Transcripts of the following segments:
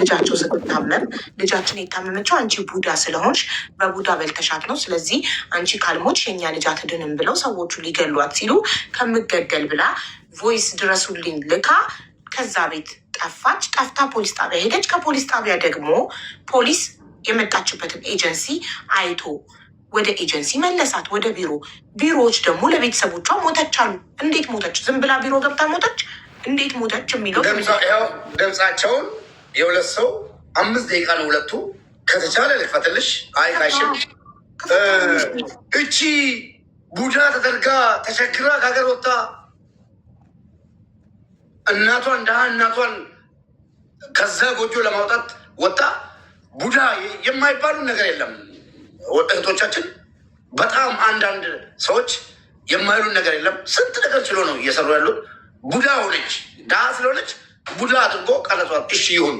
ልጃቸው ስትታመም ልጃችን የታመመችው አንቺ ቡዳ ስለሆንሽ በቡዳ በልተሻት ነው፣ ስለዚህ አንቺ ካልሞትሽ የኛ ልጅ አትድንም ብለው ሰዎቹ ሊገሏት ሲሉ ከምገደል ብላ voice ድረሱልኝ ልካ ከዛ ቤት ጠፋች። ጠፍታ ፖሊስ ጣቢያ ሄደች። ከፖሊስ ጣቢያ ደግሞ ፖሊስ የመጣችበትን ኤጀንሲ አይቶ ወደ ኤጀንሲ መለሳት፣ ወደ ቢሮ። ቢሮዎች ደግሞ ለቤተሰቦቿ ሞተች አሉ። እንዴት ሞተች? ዝም ብላ ቢሮ ገብታ ሞተች? እንዴት ሞተች የሚለው ድምፃቸውን የሁለት ሰው 5 ደቂቃ ነው ሁለቱ። ከተቻለ ልክፈትልሽ። አይ ካሽም እቺ ቡዳ ተደርጋ ተቸግራ ከሀገር ወጥታ እናቷን ድሃ እናቷን ከዛ ጎጆ ለማውጣት ወጣ። ቡዳ የማይባሉ ነገር የለም። እህቶቻችን በጣም አንዳንድ ሰዎች የማይሉን ነገር የለም። ስንት ነገር ችሎ ነው እየሰሩ ያሉት። ቡዳ ሆነች፣ ድሃ ስለሆነች ቡዳ አድርጎ ቀረጿት። እሺ ይሁን።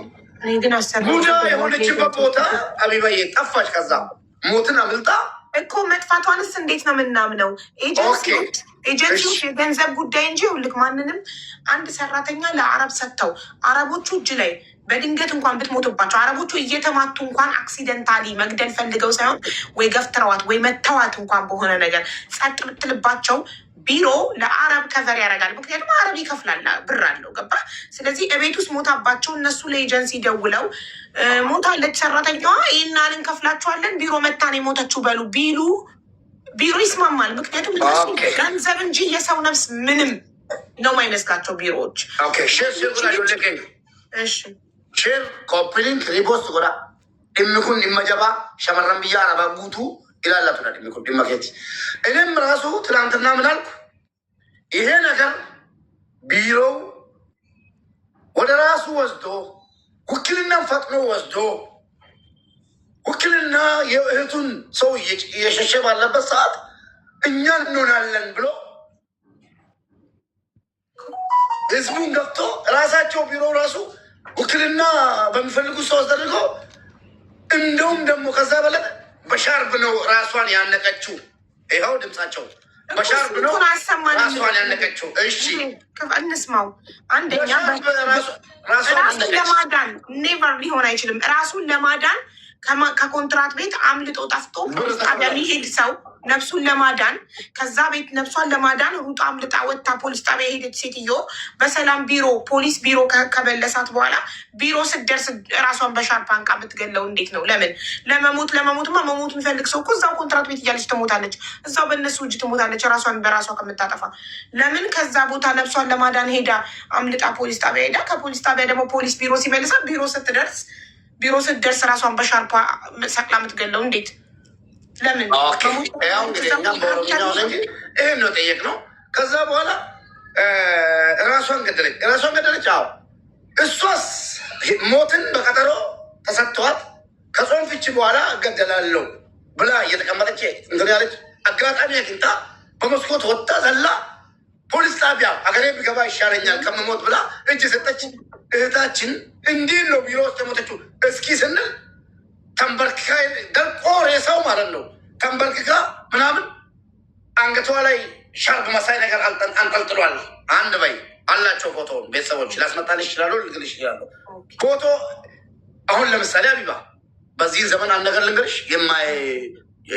ቡዳ የሆነችበት ቦታ አቢባዬ ጠፋች። ከዛ ሞትን አምልጣ እኮ መጥፋቷንስ እንዴት ነው የምናምነው? ኤጀንሲዎች የገንዘብ ጉዳይ እንጂ ይኸውልህ፣ ማንንም አንድ ሰራተኛ ለአረብ ሰጥተው አረቦቹ እጅ ላይ በድንገት እንኳን ብትሞትባቸው አረቦቹ እየተማቱ እንኳን accidentally መግደል ፈልገው ሳይሆን ወይ ገፍትረዋት ወይ መተዋት እንኳን በሆነ ነገር ጸጥ ብትልባቸው ቢሮ ለአረብ cover ያደርጋል። ምክንያቱም አረብ ይከፍላል፣ ብር አለው። ገባ? ስለዚህ እቤት ውስጥ ሞታባቸው እነሱ ለኤጀንሲ ደውለው ሞታለች ሰራተኛዋ፣ ይህን ያህል እንከፍላችኋለን፣ ቢሮ መታን የሞተችው በሉ ቢሉ ቢሮ ይስማማል። ምክንያቱም እነሱ ገንዘብ እንጂ የሰው ነፍስ ምንም ነው ማይመስላቸው ቢሮዎች። Share, copy link, repost godhaa. Dhimmi kun dhimma jabaa shamarran biyya arabaa guutuu ilaallatudha dhimmi kun dhimma keeti. እኔም ራሱ ትናንትና ምን አልኩ? ይሄ ነገር ቢሮው ወደ ራሱ ወስዶ ውክልናን ፈጥኖ ወስዶ ውክልና የእህቱን ሰው እየሸሸ ባለበት ሰዓት እኛ እንሆናለን ብሎ ህዝቡን ገብቶ ራሳቸው ቢሮ ራሱ ውክልና በሚፈልጉ ሰው አስደርጎ እንደውም ደግሞ ከዛ በለጠ በሻርብ ነው ራሷን ያነቀችው። ይኸው ድምፃቸው በሻርብ ነው ራሷን ያነቀችው። እሺ እንስማው። አንደኛ ራሱን ለማዳን never ሊሆን አይችልም። ራሱን ለማዳን ከኮንትራት ቤት አምልጦ ጠፍቶ ፖሊስ ጣቢያ የሚሄድ ሰው ነፍሱን ለማዳን ከዛ ቤት ነፍሷን ለማዳን ሩጣ አምልጣ ወጥታ ፖሊስ ጣቢያ የሄደች ሴትዮ በሰላም ቢሮ ፖሊስ ቢሮ ከመለሳት በኋላ ቢሮ ስትደርስ ራሷን በሻርፕ አንቃ የምትገለው እንዴት ነው? ለምን ለመሞት ለመሞትማ መሞት የሚፈልግ ሰው እኮ እዛው ኮንትራት ቤት እያለች ትሞታለች። እዛው በእነሱ እጅ ትሞታለች፣ ራሷን በራሷ ከምታጠፋ። ለምን ከዛ ቦታ ነፍሷን ለማዳን ሄዳ አምልጣ ፖሊስ ጣቢያ ሄዳ ከፖሊስ ጣቢያ ደግሞ ፖሊስ ቢሮ ሲመልሳት ቢሮ ስትደርስ ራሷን በሻርፓ ሰቅላ የምትገለው እንዴት? ለምን? ያው እንግዲህ እኛም በኦሮምኛው እንጂ ይህን ነው ጠየቅነው። ከዛ በኋላ ራሷን ገደለች፣ ራሷን ገደለች። አዎ እሷስ ሞትን በቀጠሮ ተሰጥቷት ከጾም ፍቺ በኋላ እገደላለሁ ብላ እየተቀመጠች እንትን ያለች አጋጣሚ አግኝታ በመስኮት ወጥታ ዘላ ፖሊስ ጣቢያ አገሬ ቢገባ ይሻለኛል ከምሞት ብላ እጅ ሰጠች። እህታችን እንዲህ ነው ቢሮ ውስጥ የሞተችው እስኪ ስንል ተንበርክካ ደርቆ ሬሳው ማለት ነው ተንበርክካ ምናምን አንገቷ ላይ ሻርፕ መሳይ ነገር አንጠልጥሏል። አንድ በይ አላቸው ፎቶውን ቤተሰቦች ላስመጣልሽ ይችላሉ፣ ልልክልሽ ይችላሉ። ፎቶ አሁን ለምሳሌ አቢባ በዚህ ዘመን አንድ ነገር ልንገርሽ፣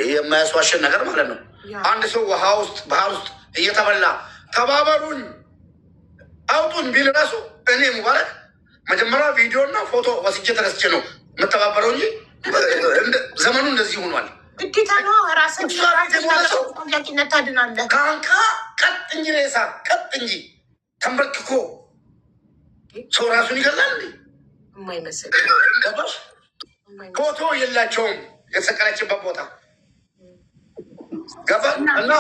የማያስዋሸን ነገር ማለት ነው። አንድ ሰው ውሃ ውስጥ ባህር ውስጥ እየተበላ ተባበሩኝ አውጡን ቢል ራሱ እኔ ሙባረክ መጀመሪያ ቪዲዮ እና ፎቶ ወስጄ ተነስቼ ነው የምተባበረው እንጂ ዘመኑ እንደዚህ ሆኗል። ግዴታ ነው። ራስን ጠያቂነት ታድናለህ። ከአንቃ ቀጥ እንጂ ሬሳ ቀጥ እንጂ ተንበርክኮ ሰው ራሱን ይገላል እንዴ? የማይመስል ገባሽ? ፎቶ የላቸውም የተሰቀለችበት ቦታ ገባ እና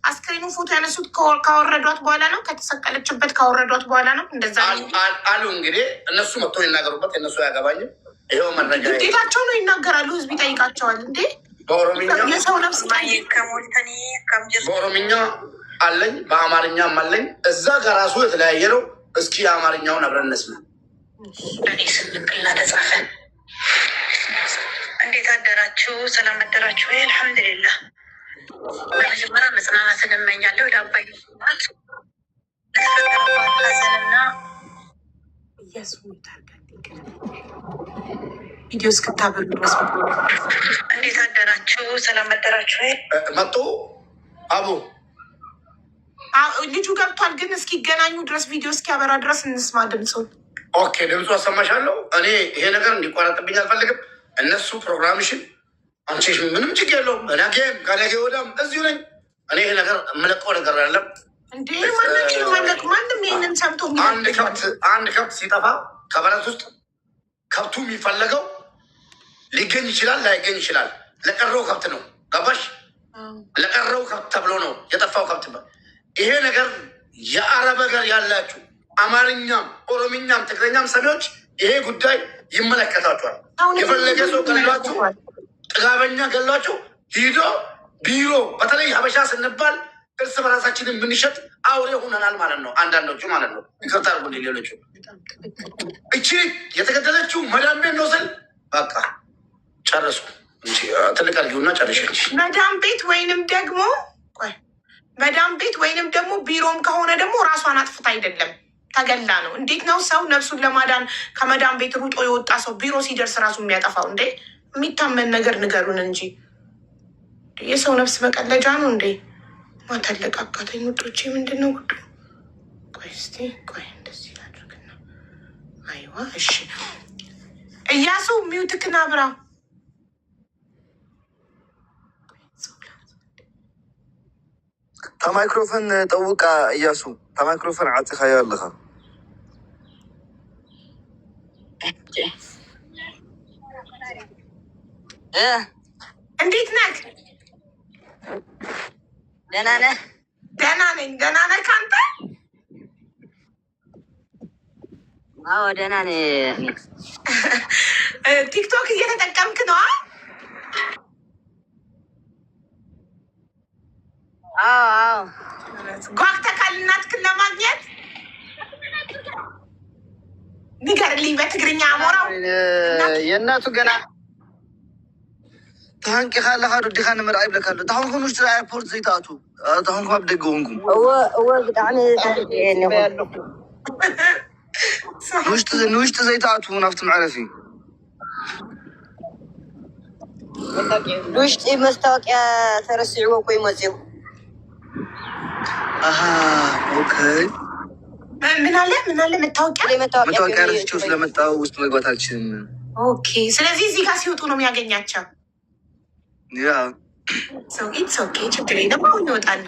አስክሬኑን ፎቶ ያነሱት ካወረዷት በኋላ ነው። ከተሰቀለችበት ካወረዷት በኋላ ነው። እንደዛ አሉ። እንግዲህ እነሱ መጥቶ ይናገሩበት፣ እነሱ አያገባኝም። ይኸው መረጃ ግዴታቸው ነው፣ ይናገራሉ። ህዝብ ይጠይቃቸዋል። እንዴ የሰው ነፍስ በኦሮምኛ አለኝ በአማርኛም አለኝ። እዛ ጋር ራሱ የተለያየ ነው። እስኪ የአማርኛውን አብረን እንስማ። በእኔ ስም ልክልና ተጻፈ። እንዴት አደራችሁ? ሰላም አደራችሁ? አልሐምዱሊላህ። በመጀመሪያ መጽናናትን እመኛለሁ ለአባይ እናት ለተፈጠረባት ሐዘንና እያሱ ቪዲዮ እስክታበሩ ድረስ። እንዴት አደራችሁ? ሰላም አደራችሁ? መጡ አቡ። ልጁ ገብቷል፣ ግን እስኪገናኙ ድረስ ቪዲዮ እስኪያበራ ድረስ እንስማ ድምፁን። Okay፣ ድምፁ አሰማሻለሁ። እኔ ይሄ ነገር እንዲቋረጥብኝ አልፈልግም። እነሱ ፕሮግራምሽን አንቺ ምንም ችግር የለውም። ነገም ከነገ ወዲያም እዚሁ ነኝ። እኔ ይሄ ነገር የምለቀው ነገር አይደለም። እንዴ፣ ማናችንም አንለቅ። ማንም ይሄንን ሰምቶ አንድ ከብት ሲጠፋ ከበረት ውስጥ ከብቱ የሚፈለገው ሊገኝ ይችላል፣ ላይገኝ ይችላል። ለቀረው ከብት ነው። ገባሽ? ለቀረው ከብት ተብሎ ነው የጠፋው ከብት። ይሄ ነገር የአረብ ሀገር ያላችሁ አማርኛም፣ ኦሮምኛም፣ ትግረኛም ሰሚዎች ይሄ ጉዳይ ይመለከታችኋል። የፈለገ ሰው ገሏችሁ፣ ጥጋበኛ ገሏችሁ ሂዶ ቢሮ፣ በተለይ ሀበሻ ስንባል እርስ በራሳችን የምንሸጥ አውሬ ሆነናል ማለት ነው። አንዳንዶቹ ማለት ነው። ይቅርታ አድርጉልኝ። ሌሎቹ እቺ የተገደለችው መዳም ቤት ነው ስል በቃ ጨረስኩ። ትልቅ አድርጊውና ጨርሽ። መዳም ቤት ወይንም ደግሞ፣ ቆይ፣ መዳም ቤት ወይንም ደግሞ ቢሮም ከሆነ ደግሞ ራሷን አጥፍታ አይደለም፣ ተገላ ነው። እንዴት ነው ሰው ነፍሱን ለማዳን ከመዳም ቤት ሩጦ የወጣ ሰው ቢሮ ሲደርስ ራሱ የሚያጠፋው እንዴ? የሚታመን ነገር ንገሩን እንጂ የሰው ነፍስ መቀለጃ ነው እንዴ? ማተለቅ አቃተኝ ውዶቼ። ምንድን ነው ጉዱ? ቆይ እስኪ ቆይ፣ እንደዚህ ላድርግና፣ አይዋ፣ እሺ። እያሱ mute ክን አብራ። እታ ማይክሮፎን ጠውቃ እያሱ፣ እታ ማይክሮፎን ዓፂኻዮ ኣለኻ። እንዴት ነህ? ደህና ነህ? ደህና ነኝ። ደህና ነህ ከአንተ? አዎ፣ ደህና ነኝ። ቲክቶክ እየተጠቀምክ ነው? አዎ። ጓግተካል እናትክን ለማግኘት? ንገርልኝ በትግርኛ አሞራው። የእናቱ ገና ተሃንቂኻ ኣለኻ ዶ ዲኻ ንምርኣይ ይብለካ ኣሎ። ታኹንኩም ውሽጢ airport ዘይተኣቱ ታኹንኩም ኣብ ደገ ኮንኩም። እወ እወ፣ ብጣዕሚ ተሃንቂየ። ንውሽጢ ዘይተኣትዉ ናብቲ መዕረፊ። ውሽጢ መስታወቅያ ተረሲዕዎ ኮይ መፅኡ። ኣሃ፣ okay። ምን አለ? ምን አለ? መታወቂያ? መታወቂያ ረስቼው ስለመጣሁ ውስጥ መግባት አልችልም። Okay። ስለዚህ እዚህ ጋር ሲወጡ ነው የሚያገኛቸው። Yeah. It's okay፣ ችግር የለም። አሁን ይወጣሉ።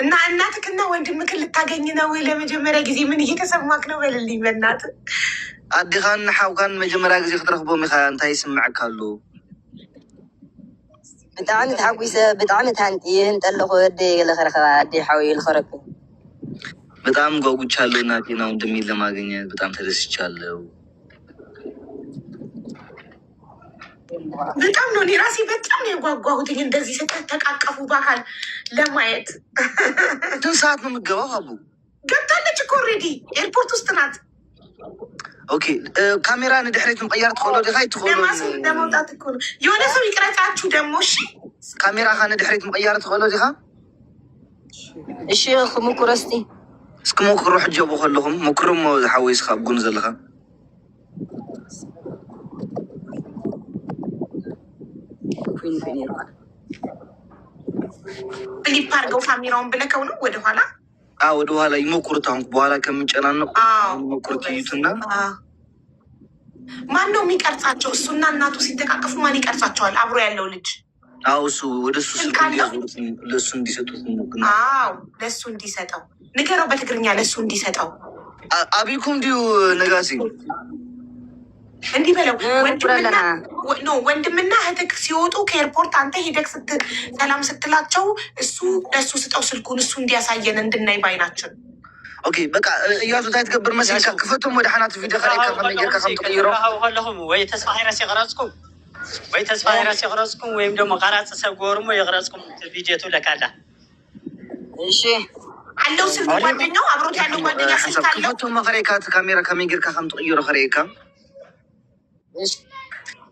እና እናትክና ወንድምክን ልታገኝ ነው ለመጀመሪያ ጊዜ፣ ምን እየተሰማክ ነው? በልልኝ በእናትህ። ኣዴኻን ሓውካን መጀመርያ ግዜ ክትረክቦም ኢኻ፣ እንታይ ይስምዐካ ኣሎ? ብጣዕሚ ተሓጒሰ፣ ብጣዕሚ ተሃንጥየ እንጠለኹ ኣደይ ገለ ክረኽባ፣ ኣደይ ሓወይ ንክረክብ። በጣም ጓጉቻለሁ እናቴና ወንድሜን ለማግኘት፣ በጣም ተደስቻለሁ። በጣም ነው፣ እኔ ራሴ በጣም ነው የጓጓሁትኝ እንደዚህ ስትተቃቀፉ በአካል ለማየት። ስንት ሰዓት ነው የምትገባው አቡ? ገብታለች እኮ already፣ airport ውስጥ ናት። Okay፣ ካሜራ ንድሕሪት ምቅያር ትኽእሎ ዲኻ? ይትኽእሎ? ለመውጣት እኮ ነው። የሆነ ሰው ይቅረጻችሁ ደግሞ፣ እሺ። ካሜራኻ ንድሕሪት ምቅያር ትኽእሎ ዲኻ? እሺ፣ ክምኩር እስቲ። እስኪ ሞክሮ ሕጂ ኣብኡ ከለኹም ሞክሮ እሞ ሓወይ እስኻ ኣብ ጎኒ ዘለኻ። ኩን ኩን ይርዋ። Flip አድርገው ካሜራውን ብለከው ነው ወደኋላ። ወደ ኋላ ይሞክሩት። አሁን በኋላ ከምንጨናነቁ ሞክሩት፣ እዩትና። ማን ነው የሚቀርጻቸው? እሱና እናቱ ሲተቃቀፉ ማን ይቀርጻቸዋል? አብሮ ያለው ልጅ። አዎ፣ እሱ ወደ እሱ ስልክ እንዲያዞሩት፣ ለእሱ እንዲሰጡት። አዎ፣ ለእሱ እንዲሰጠው ንገረው፣ በትግርኛ ለእሱ እንዲሰጠው። አቢኩም ድዩ ነጋሲ? እንዲህ በለው፣ ወንድምና እህትክ ሲወጡ ከ airport አንተ ሄደክ ሰላም ስትላቸው እሱ ለእሱ ስጠው ስልኩን፣ እሱ እንዲያሳየን እንድናይ ባይናችን። Okay፣ በቃ እያሱ እንታይ ትገብር መሲልካ፣ ክፈቶም ወደ ሓናት ቪድዮ ከርእካ ከመይ ጌርካ ከም ትቅይሮ። ከለኹም ወይ ተስፋ ቫይረስ ይቅረፅኩም፣ ወይ ተስፋ ቫይረስ ይቅረፅኩም፣ ወይም ደግሞ ቀራፂ ሰብ ገበሩ ይቅረፅኩም ቪድዮ ትብለካ ኣላ። እሺ። አለው ስልክ ጓደኛው፣ አብሮት ያለው ጓደኛ ስልክ አለው። ክፈቶም ከርእካ እቲ ካሜራ ከመይ ጌርካ ከም ትቅይሮ ከርእካ።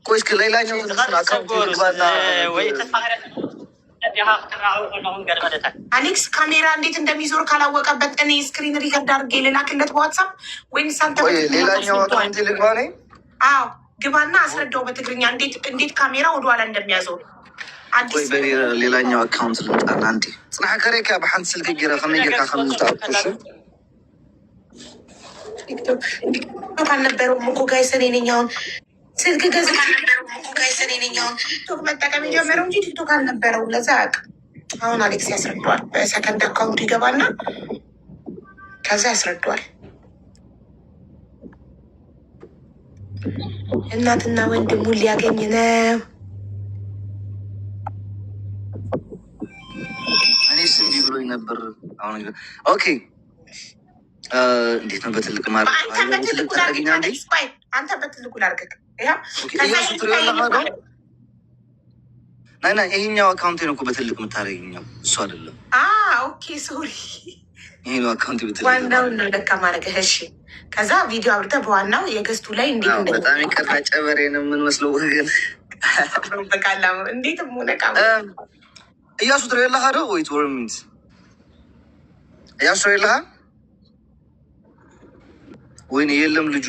ቆይ እስኪ ሌላኛው ወይ ተስፋ ቫይረስ ኣዴኻ ክትራኸቡ ከለኹም ገለ መለታት። አሌክስ ካሜራ እንዴት እንደሚዞር ካላወቀበት እኔ screen record አድርጌ ልላክለት በዋትሳፕ ወይንስ አንተ ቆይ በትግርኛ ሌላኛው ታስረዳዋል? Account ልግባ ነኝ። አዎ ግባና አስረዳው በትግርኛ እንዴት ካሜራ ወደኋላ እንደሚያዞር። ቆይ አዲስ በሌላኛው account ልምጣና አንዴ ፅናሕ ከሬካ ብሓንቲ ስልኪ ጌረ ከመይ ጌርካ ከም ዝተኣቱ እሺ። ቲክቶክ አልነበረውም እኮ guys፣ እኔ ነኝ አሁን ስልክ ገዝቼ guys፣ እኔ ነኝ አሁን ቲክቶክ መጠቀም የጀመረው እንጂ ቲክቶክ አልነበረውም። ለዛ አያውቅም። አሁን አሌክስ ያስረዳዋል። በ second account ኡ ይገባና ከዛ ያስረዳዋል። እናትና ወንድሙን ሊያገኝ ነው። እኔስ እንዲህ ብሎኝ ነበር። አሁን okay እንዴት ነው በትልቅ ማድረግ? አንተ በትልቅ በትልቁ ታደርገኛ ላድርግህ እንዴ? አሌክስ፣ ቆይ አንተ በትልቁ ላድርግህ። ይኸው Okay ከዛ እያሱ ትሪኦ ኣለኻ ዶ? ናይ ናይ ይሄኛው account ነው እኮ በትልቅ የምታደርገኛው እሱ አይደለም። Okay sorry፣ ይሄ ነው account በትልቅ ዋናውን ነው ለካ ማድረግህ። እሺ ከዛ ቪዲዮ አብርተህ በዋናው የ guest ኡ ላይ እንዴት አዎ፣ በጣም ይቅርታ ጨበሬ ነው የምንመስለው ወገን። እንደበቃላ እንዴትም ሆነ ቃ እያሱ ትሪኦ ኣለኻ ዶ? Wait 1 minute፣ እያሱ ትሪኦ ኣለኻ? ወይኔ የለም ልጁ።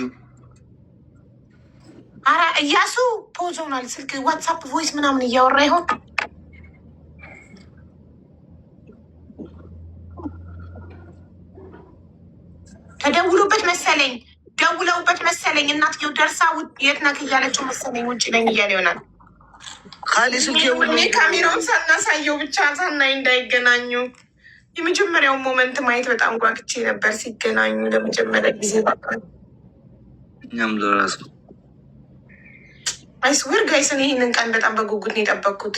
አረ እያሱ pause ሆኗል። ስልክ ዋትሳፕ voice ምናምን እያወራ ይሆን? ተደውሎበት መሰለኝ፣ ደውለውበት መሰለኝ። እናትየው ደርሳ የት ነህ እያለችው መሰለኝ፣ ውጭ ነኝ እያለ ይሆናል። ካሊ ስልክ የብሉ። እኔ ካሜራውን ሳናሳየው ብቻ ሳናይ እንዳይገናኙ የመጀመሪያውን moment ማየት በጣም ጓግቼ ነበር፣ ሲገናኙ ለመጀመሪያ ጊዜ። እኛም ለራሱ I swear guys፣ እኔ ይህንን ቀን በጣም በጉጉት ነው የጠበቅኩት።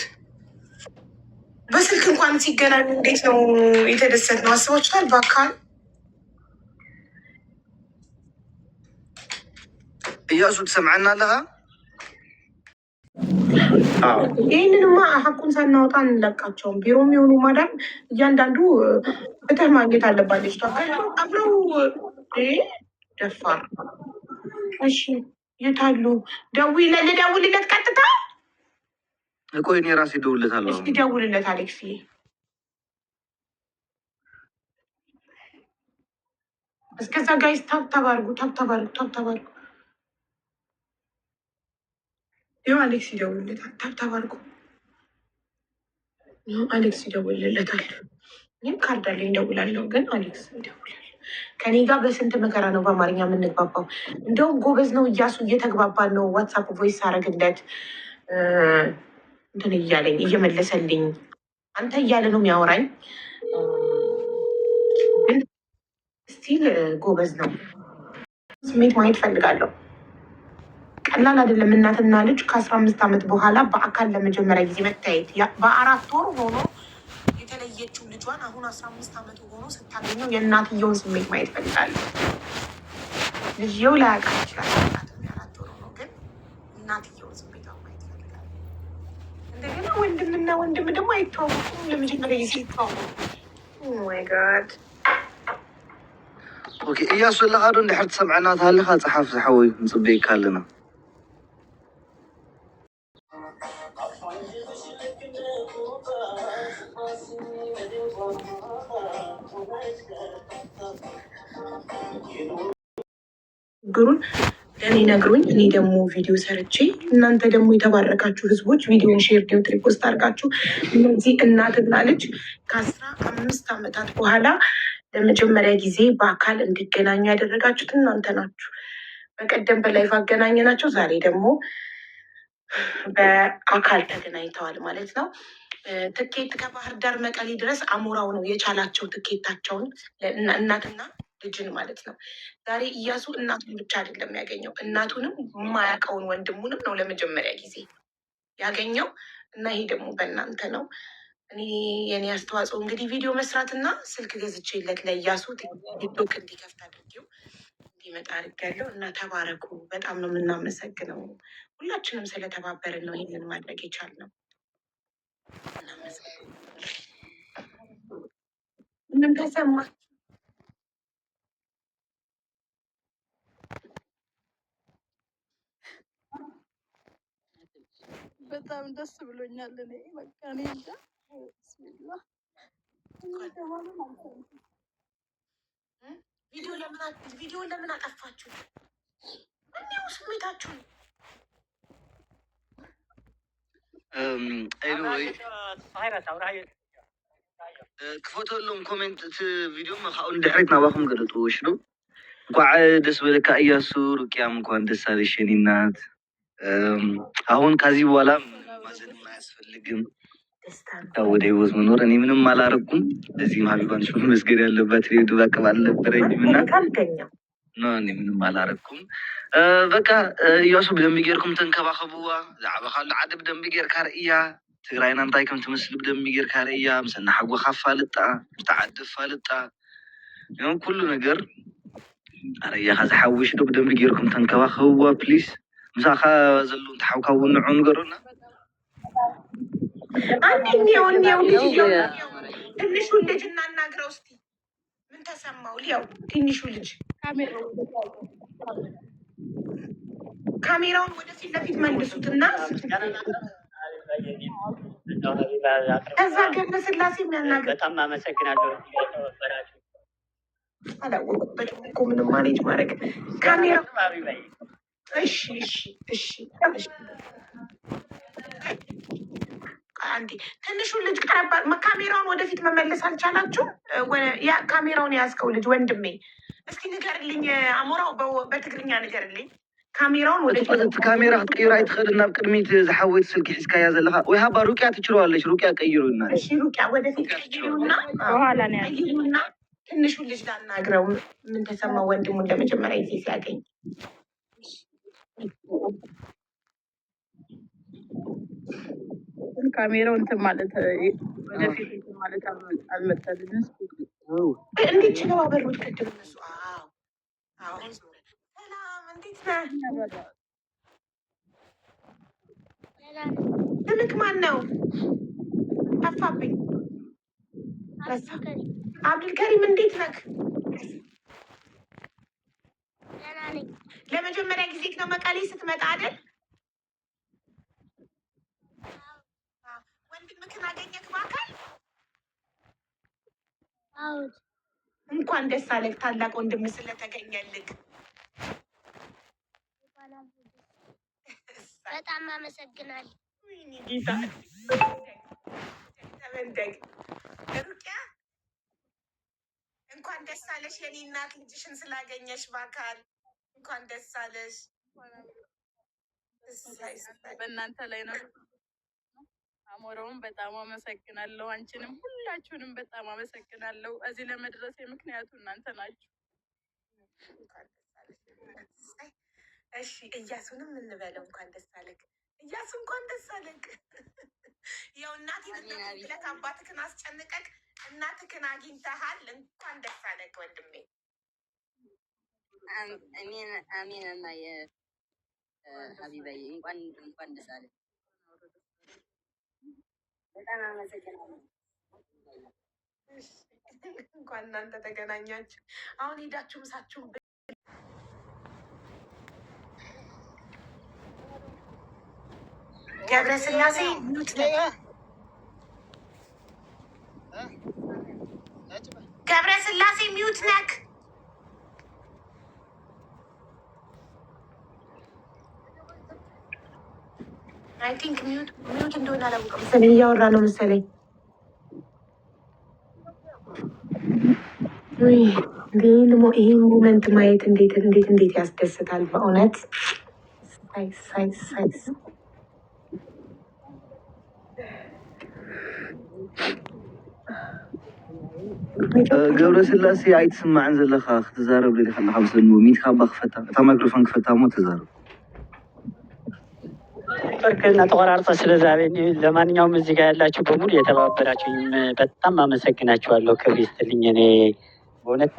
በስልክ እንኳን ሲገናኙ እንዴት ነው የተደሰት ነው አስባችኋል? በአካል እያሱ ትሰምዐና ኣለኻ? ይህንንማ ሀቁን ሳናወጣ አንለቃቸውም። ቢሮ የሚሆኑ ማዳም እያንዳንዱ ፍትህ ማግኘት አለባት ልጅቷ። አብረው ደፋር። እሺ የታሉ? ደውይለት፣ ልደውልለት ቀጥታ። ቆይ እኔ ራሴ እደውልለታለሁ። እስኪ ደውልለት አሌክስ። እስከዛ guys tap tap አድርጉ፣ tap tap አድርጉ፣ tap tap አድርጉ። ይኸው አሌክስ ይደውልለታል። Tap tap አድርጉ። ይኸው አሌክስ ይደውልለታል። እኔም ካርድ አለኝ እደውላለሁ፣ ግን አሌክስ ይደውላል። ከኔ ጋር በስንት መከራ ነው በአማርኛ የምንግባባው። እንደውም ጎበዝ ነው እያሱ፣ እየተግባባን ነው። ዋትሳፕ voice አረግለት እንትን እያለኝ እየመለሰልኝ አንተ እያለ ነው የሚያወራኝ፣ ግን still ጎበዝ ነው። ስሜት ማየት ፈልጋለሁ። ቀላል አይደለም። እናትና ልጅ ከ15 ዓመት በኋላ በአካል ለመጀመሪያ ጊዜ መታየት፣ በ4 ወር ሆኖ የተለየችው ልጇን አሁን 15 ዓመቱ ሆኖ ስታገኘው የእናትየውን ስሜት ማየት ፈልጋለሁ። ልጅየው ላያውቃት ይችላል። አያውቃትም፣ የ4 ወር ሆኖ ግን እናትየውን ስሜቷን ማየት ፈልጋለሁ። እንደገና ወንድምና ወንድም ደግሞ አይተዋወቁም። ለመጀመሪያ ጊዜ ይተዋወቁ። My God. Okay እያሱ ኣለኻ ዶ? እንድሕር ትሰምዐና ተሃሊኻ ፀሓፍ ዝሓወይ፣ ንፅበየካ ኣለና። ችግሩን ለእኔ ነግሮኝ እኔ ደግሞ ቪዲዮ ሰርቼ እናንተ ደግሞ የተባረካችሁ ህዝቦች ቪዲዮን share duet repost አድርጋችሁ እነዚህ እናትና ልጅ ከ15 ዓመታት በኋላ ለመጀመሪያ ጊዜ በአካል እንዲገናኙ ያደረጋችሁት እናንተ ናችሁ። በቀደም በ live አገናኘናቸው፣ ዛሬ ደግሞ በአካል ተገናኝተዋል ማለት ነው። ትኬት ከባህር ዳር መቀሌ ድረስ አሞራው ነው የቻላቸው ትኬታቸውን እናትና ልጅን ማለት ነው። ዛሬ እያሱ እናቱን ብቻ አይደለም ያገኘው፣ እናቱንም የማያውቀውን ወንድሙንም ነው ለመጀመሪያ ጊዜ ያገኘው እና ይሄ ደግሞ በእናንተ ነው። እኔ የኔ አስተዋጽኦ እንግዲህ ቪዲዮ መስራትና ስልክ ገዝቼለት ለእያሱ ቲክቶክ እንዲከፍት አድርጌው እንዲመጣ አድርጌያለሁ እና ተባረኩ። በጣም ነው የምናመሰግነው። ሁላችንም ስለተባበርን ነው ይህንን ማድረግ የቻልነው። እናመሰግናለን። ምን ተሰማ? በጣም ደስ ብሎኛል። እኔ በቃ እኔ እንጃ። ቪዲዮ ለምን አጠፋችሁ? እኔው ስሜታችሁን። Anyway, ክፈተሎም comment እቲ ቪድዮ ካብኡ ንድሕሪት ናባኹም ገለጥዎ ሽሉ። እንኳዕ ደስ በለካ እያሱ፣ ሩቅያም እንኳን ደስ አለሽ የኔ እናት። አሁን ከዚህ በኋላ ምንም ማዘንም አያስፈልግም። ያው ወደ ህይወት መኖር፣ እኔ ምንም አላረኩም። እዚህም ሀቢባንሽ መመስገን ያለባት፣ ሬዱ አቅም አልነበረኝም እና ቀልደኛው። No፣ እኔ ምንም አላረኩም። በቃ እያሱ ብደንቢ ጌርኩም ተንከባኸብዋ። ዛዕባ ካሉ ዓዲ ብደንቢ ጌርካ ርእያ፣ ትግራይና እንታይ ከም ትመስል ብደንቢ ጌርካ ርእያ፣ ምስ እናሓጎኻ ፋልጣ፣ ምስቲ ዓዲ ፋልጣ፣ ያው ኩሉ ነገር ኣረያኻ ዝሓውሽ ዶ ብደንቢ ጌርኩም ተንከባኸብዋ please። ምሳኻ ዘሎ እንተሓውካ እውን ንዑ ንገሩና። አንድ እኒው እኒው ልጅየው፣ ትንሹን ልጅ እናናግረው እስቲ፣ ምን ተሰማው? ሊያው ትንሹ ልጅ ካሜራውን ወደፊት ለፊት መልሱትና ከዛ ገብረ ስላሴ የሚያናግር በጣም አመሰግናለሁ የተወበራችሁ። አላወቁበትም እኮ ምንም manage ማድረግ ካሜራ። እሺ። አንዴ ትንሹ ልጅ ቀረባ፣ ካሜራውን ወደፊት መመለስ አልቻላችሁም? ያ ካሜራውን የያዝከው ልጅ ወንድሜ እስቲ ንገርልኝ፣ አሞራው በትግርኛ ንገርልኝ። ካሜራውን ወደፊት እቲ ካሜራ ክትቅይሮ ኣይትኽእልን፣ ናብ ቅድሚት ዝሓወይት ስልኪ ሒዝካያ ዘለካ ወይ ሃባ ሩቅያ ትችለዋለች። ሩቅያ ቀይሩ እና እሺ ሩቅያ ወደፊት ቀይሩና በኋላ ነው ያለው። ቀይሩና ትንሹ ልጅ ላናግረው። ምን ተሰማው ወንድሙን ለመጀመሪያ ጊዜ ሲያገኝ? ግን ካሜራው እንትን ማለት ወደፊት እንትን ማለት አልመጣልንም። እንዴት ችለው አበሩት ቅድም እነሱ? አዎ አሁን ዞረ። ሰላም፣ እንዴት ነህ? ስምክ ማን ነው? ጠፋብኝ። ረሳ። አብዱልከሪም እንዴት ነህ? ለመጀመሪያ ጊዜ ነው መቀሌ ስትመጣ አይደል? ወንድምክን አገኘክ በአካል? እንኳን ደስ አለህ ታላቅ ወንድም ስለተገኘልክ። በጣም አመሰግናለሁ። ወይኔ ጌታ፣ ተበንደግ። ሩቅያ፣ እንኳን ደስ አለሽ የኔ እናት፣ ልጅሽን ስላገኘሽ በአካል እንኳን ደስ አለሽ። እሰይ እሰይ። በእናንተ ላይ ነው። አሞራውን በጣም አመሰግናለሁ። አንቺንም ሁላችሁንም በጣም አመሰግናለሁ። እዚህ ለመድረሴ ምክንያቱ እናንተ ናችሁ። እንኳን ደስ አለሽ የኔ እናት። እሰይ። እሺ እያሱንም እንበለው፣ እንኳን ደስ አለክ እያሱ፣ እንኳን ደስ አለክ። ያው እናቴን አሜን። እናቴን አሜን። ብለህ አባትክን አስጨንቀክ እናትክን አግኝተሃል። እንኳን ደስ አለክ ወንድሜ። አሜን አሜን። እና ሀቢባዬ እንኳን ደስ አለ። በጣም አመሰግናለሁ። እሺ፣ እንኳን እናንተ ተገናኛችሁ። አሁን ሄዳችሁ ምሳችሁን ገብረ ስላሴ mute ነህ። ገብረ ስላሴ mute ነክ። I think mute እንደሆነ አላወቅም መሰለኝ። እያወራ ነው መሰለኝ። ውይ፣ ይህን moment ማየት እንዴት እንዴት እንዴት ያስደስታል በእውነት። ሳይ ሳይ ሳይ። ገብረ ስላሴ ኣይትስማዕን ዘለካ፣ ክትዛረብ ደሊ ከለካ ምስለኒ mute ካባ ክፈታ፣ እታ ማይክሮፎን ክፈታ እሞ ተዛረብ። ኔትወርክ እና ተቆራርጦ ስለዛሬ። ለማንኛውም እዚህ ጋር ያላችሁ በሙሉ የተባበራችሁኝም በጣም አመሰግናችኋለሁ። ክብር ይስጥልኝ። እኔ በእውነት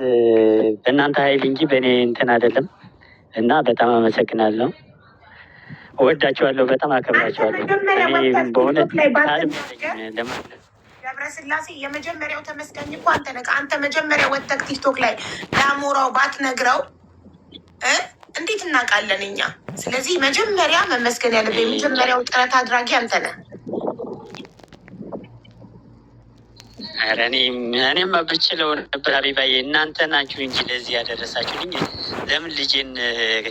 በእናንተ ኃይል እንጂ በእኔ እንትን አይደለም እና በጣም አመሰግናለሁ። እወዳችኋለሁ። በጣም አንተ አከብራችኋለሁ። መጀመሪያ እኔ ወጥተህ በእውነት ቲክቶክ ላይ ቃልም ባትናገር የለኝም ለማለት። ገብረ ስላሴ፣ የመጀመሪያው ተመስጋኝ እኮ አንተ ነህ። አንተ መጀመሪያ ወጥተህ ቲክቶክ ላይ ለአሞራው ባትነግረው እንዴት እናውቃለን እኛ? ስለዚህ መጀመሪያ መመስገን ያለብህ የመጀመሪያው ጥረት አድራጊ አንተ ነህ። ኧረ እኔማ ብችለው ነበር ሀቢባዬ፣ እናንተ ናችሁ እንጂ ለዚህ ያደረሳችሁኝ። ለምን ልጄን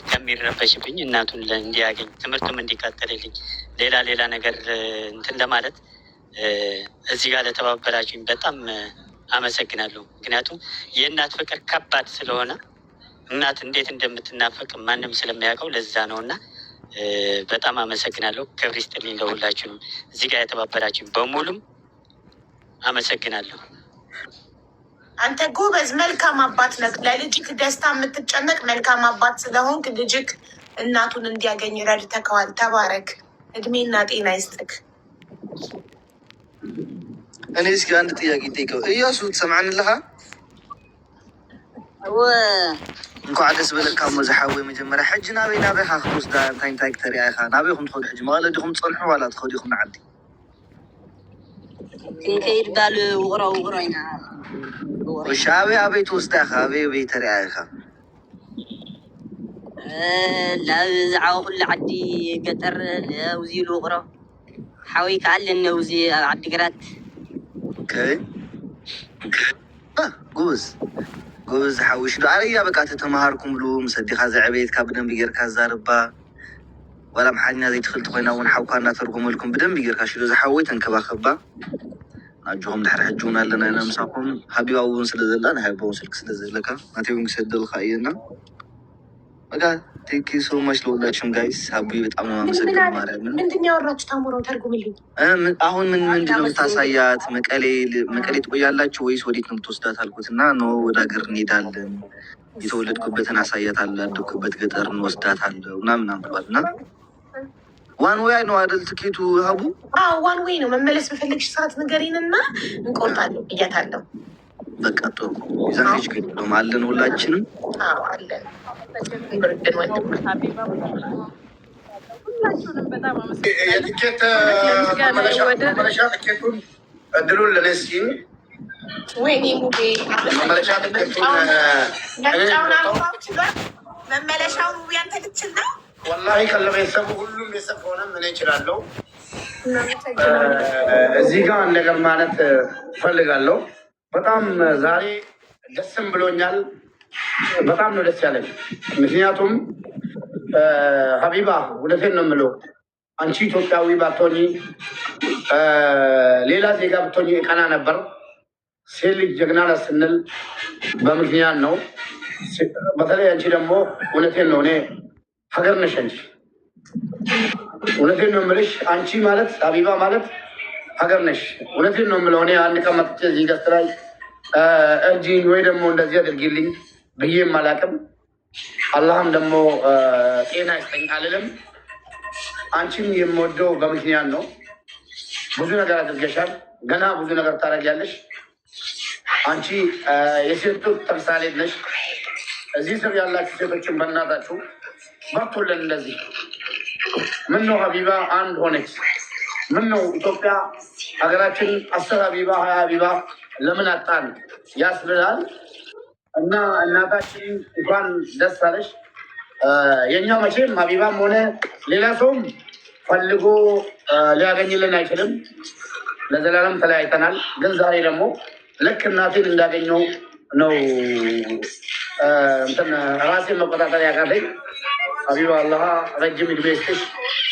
ከሚረበሽብኝ እናቱን እንዲያገኝ፣ ትምህርቱም እንዲቀጥልልኝ፣ ሌላ ሌላ ነገር እንትን ለማለት እዚህ ጋር ለተባበራችሁኝ በጣም አመሰግናለሁ። ምክንያቱም የእናት ፍቅር ከባድ ስለሆነ፣ እናት እንዴት እንደምትናፈቅ ማንም ስለሚያውቀው ለዛ ነው። እና በጣም አመሰግናለሁ። ክብር ይስጥልኝ ለሁላችሁንም፣ እዚህ ጋር የተባበራችሁኝ በሙሉም አመሰግናለሁ። አንተ ጎበዝ መልካም አባት ነህ። ለልጅክ ደስታ የምትጨነቅ መልካም አባት ስለሆንክ ልጅክ እናቱን እንዲያገኝ ረድተከዋል። ተባረክ። እድሜና ጤና ይስጥክ። እኔ እስኪ አንድ ጥያቄ ጠይቀው። እያሱ፣ ትሰምዓኒ ኣለኻ? እወ። እንኳዕ ደስ በለካ እሞ ዝሓወይ። መጀመርያ ሕጂ ናበይ ናበይ ኢኻ ክትወስዳ? እንታይ እንታይ ክተሪኣ ኢኻ? ናበይ ኢኹም ትኸዱ ሕጂ? መቐለ ዲኹም ትፀንሑ ዋላ ትኸዱ ኢኹም ንዓዲ? ክንከይድ ባል ውቕሮ፣ ውቕሮ ኢና፣ ውቕሮ። እሺ፣ ኣበይ ኣበይ ትወስዳ ኢኻ? ኣበይ ኣበይ ተሪኣ ኢኻ? ናብ ዝዓበ ኩሉ ዓዲ ገጠር ውዚ ውቕሮ፣ ሓወይ ከዓ ኣለኒ ውዚ ኣብ ዓዲግራት። Okay፣ ጎበዝ ጎበዝ ዝሓወይ። ሽዶ ኣረያ በቃ ተተምሃርኩምሉ ምስ ኣዴኻ ዘዕበየትካ ብደንቢ ጌርካ ዛርባ። ዋላ ኣምሓርኛ ዘይትኽእል ኮይና እውን ሓውካ እናተርጎመልኩም ብደንቢ ጌርካ ሽዶ ዝሓወይ ተንከባኸባ። ናጆኹም ድሕሪ ሕጂ እውን ኣለና ኢና ምሳኹም። ሃቢባ እውን ስለ ዘላ፣ ናይ ሃቢባ እውን ስልኪ ስለ ዘለካ ናተይ እውን ክሰደልካ እየና። በቃ thank you so much ለሁላችሁም guys። ሀቡዬ፣ በጣም ነው ምን ምን የማመሰግነው። አለ? ማርያምን። ምንድን ነው ያወራችሁ? ታምረው ተርጉምልኝ። አሁን ምን ምንድን ነው የምታሳያት? መቀሌ መቀሌ ትቆያላችሁ ወይስ ወዴት ነው የምትወስዳት አልኩት እና no፣ ወደ ሀገር እንሄዳለን፣ የተወለድኩበትን አሳያታለሁ፣ ያደግኩበት ገጠር እንወስዳታለሁ ምናምን ምናምን ብሏል። እና one way ነው አይደል ትኬቱ ሀቡ? አዎ፣ one way ነው። መመለስ በፈለግሽ ሰዓት ንገሪን እና እንቆርጣለን ብያታለሁ። በቃ ጥሩ፣ የዛን ጊዜ ችግር የለውም፣ አለን ሁላችንም። አዎ፣ አለን። ብርድን ወንድም። ሀቢባ፣ ሁላችሁንም በጣም አመሰግናለሁ። የትኬት እውነት ለምስጋና መመለሻ ወደር መመለሻ ትኬቱን እድሉን ለእኔ ስጪኝ። ወይኔ ሙቤ። መመለሻ ትኬቱን እኔ ምርጫውን የምቆርጠው። አልፏችኋል። መመለሻውን ውቤ አንተ ልችል ነው። ወላሂ ከለቤተሰቡ ሁሉም ቤተሰብ ከሆነ ምን እችላለሁ። እናመሰግናለን። እዚህ ጋር አንድ ነገር ማለት እፈልጋለሁ። በጣም ዛሬ ደስም ብሎኛል። በጣም ነው ደስ ያለኝ። ምክንያቱም ሀቢባ፣ እውነቴን ነው የምለው፣ አንቺ ኢትዮጵያዊ ባትሆኚ፣ ሌላ ዜጋ ብትሆኚ እቀና ነበር። ሴት ልጅ ጀግና ናት ስንል በምክንያት ነው። በተለይ አንቺ ደግሞ እውነቴን ነው፣ እኔ ሀገር ነሽ አንቺ። እውነቴን ነው የምልሽ። አንቺ ማለት፣ ሀቢባ ማለት ሀገር ነሽ። እውነቴን ነው የምለው። እኔ አንድ ቀን መጥቼ እዚህ guest ላይ እርጂኝ ወይ ደግሞ እንደዚህ አድርጊልኝ ብዬም አላውቅም። አላህም ደግሞ ጤና ይስጠኝ አልልም። አንቺም የምወደው በምክንያት ነው። ብዙ ነገር አድርገሻል። ገና ብዙ ነገር ታደርጊያለሽ። አንቺ የሴቶች ተምሳሌት ነሽ። እዚህ ስር ያላችሁ ሴቶችን በእናታችሁ በርቱልን። እንደዚህ ምን ነው ሀቢባ አንድ ሆነች? ምን ነው ኢትዮጵያ ሀገራችን 10 ሀቢባ፣ 20 ሀቢባ ለምን አጣን ያስብላል። እና እናታችን እንኳን ደስ አለሽ። የእኛ መቼም ሀቢባም ሆነ ሌላ ሰውም ፈልጎ ሊያገኝልን አይችልም። ለዘላለም ተለያይተናል። ግን ዛሬ ደግሞ ልክ እናቴን እንዳገኘው ነው እንትን ራሴን መቆጣጠር ያቃተኝ። ሀቢባ፣ አላህ ረጅም እድሜ ይስጥሽ።